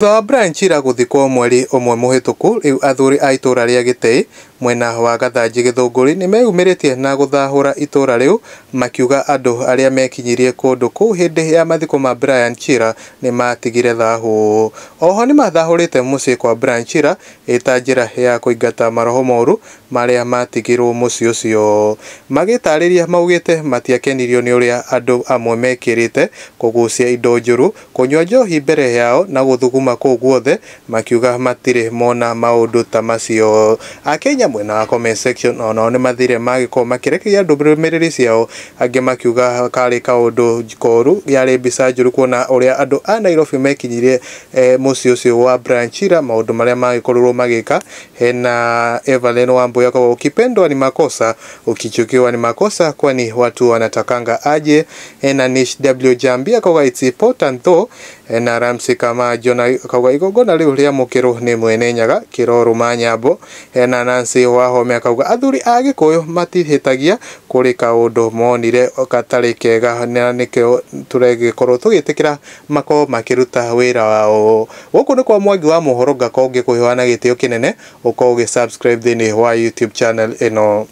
Thutha wa Brian Chira gũthikwo mweri ũmwe mũhĩtũku, rĩu athuri a itũra rĩa Gĩtĩi mwena wa Gathanji Gĩthũngũri nĩmeyumĩrĩtie na gũthahũra itũra rĩu makiuga andũ arĩa mekinyirie kũndũ kũu hĩndĩ ya mathiko ma Brian Chira nĩmatigire thahu. Oho nĩmathahũrĩte mũciĩ kwa Brian Chira ĩta njĩra ya kũingata maroho moru marĩa matigirwo mũciĩ ũcio. Magĩtarĩria maugĩte matiakenirio nĩ ũrĩa andũ amwe mekĩrĩte kũgucia indo njũru, kũnyua njohi mbere yao na gũthuguma kũu guothe, makiuga matirĩ mona maũndũ ta macio. Akenya mwena wa comment section onao nĩmathire magĩkorwo makĩrekeria ndũmĩrĩri ciao, angĩ makiuga karĩ kaũndũ koru, yarĩ mbica njũru kuona ũrĩa andũ a Nairobi mekinyirie mũciĩ ũcio wa Brian Chira, maũndũ marĩa magĩkorirwo magĩka. Hena Evelyn Wambui akauga ukipendwa ni makosa, ukichukiwa ni makosa, kwani watu wanatakanga aje. Hena Nish W Jambi akauga it's important though. Hena Ramsey Kamajo na akauga igongona rĩu rĩamũkĩrwo nĩ Mwene Nyaga kĩrorũma Nyambo. Hena Nancy Wahome akauga athuri a Gĩkũyũ matihĩtagia, kũrĩ kaũndũ monire gatarĩ kega na nĩkĩo tũregĩkorwo tũgĩtĩkĩra makorwo makĩruta wĩra wao. Gũkũ nĩ kwa Mwangi wa mohoro, ngakorwo ngĩkũheana gĩtĩo kĩnene ũkorwo ũgĩ subscribe thĩinĩ wa YouTube channel ĩno.